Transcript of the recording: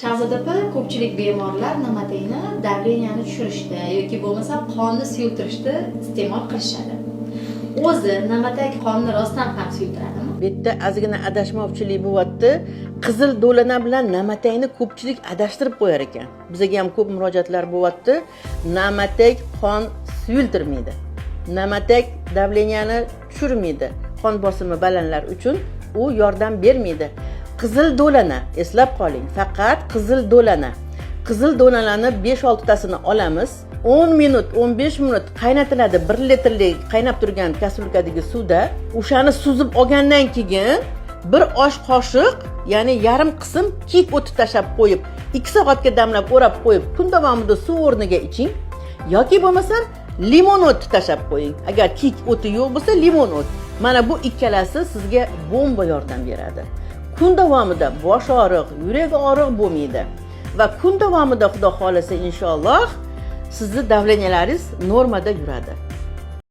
Shahzoda opa, ko'pchilik bemorlar namatakni давления ni tushirishda yoki bo'lmasam qonni suyultirishda iste'mol qilishadi. O'zi namatak qonni rostdan ham suyultiradimi? Bu yerda ozgina adashmovchilik bo'lyapti. Qizil do'lana bilan namatakni ko'pchilik adashtirib qo'yar ekan. Bizga ham ko'p murojaatlar bo'lyapti. Namatak qon suyultirmaydi, namatak давления ni tushirmaydi, qon bosimi balandlar uchun u yordam bermaydi. Qizil do'lana, eslab qoling, faqat qizil do'lana. Qizil do'lanani 5-6 tasini olamiz, 10 minut, 15 minut qaynatiladi 1 litrlik qaynab turgan kastrulkadagi suvda. O'shani suzib olgandan keyin bir osh qoshiq, ya'ni yarim qism kiyik o'ti tashlab qo'yib, 2 soatga damlab, o'rab qo'yib, kun davomida suv o'rniga iching yoki bo'lmasam limon o'ti tashlab qo'ying. Agar kiyik o'ti yo'q bo'lsa, limon o't. Mana bu ikkalasi sizga bomba yordam beradi. Kun davomida bosh og'riq, yurak og'riq bo'lmaydi va kun davomida, Xudo xohlasa, inshaalloh, sizni давления laringiz normada yuradi.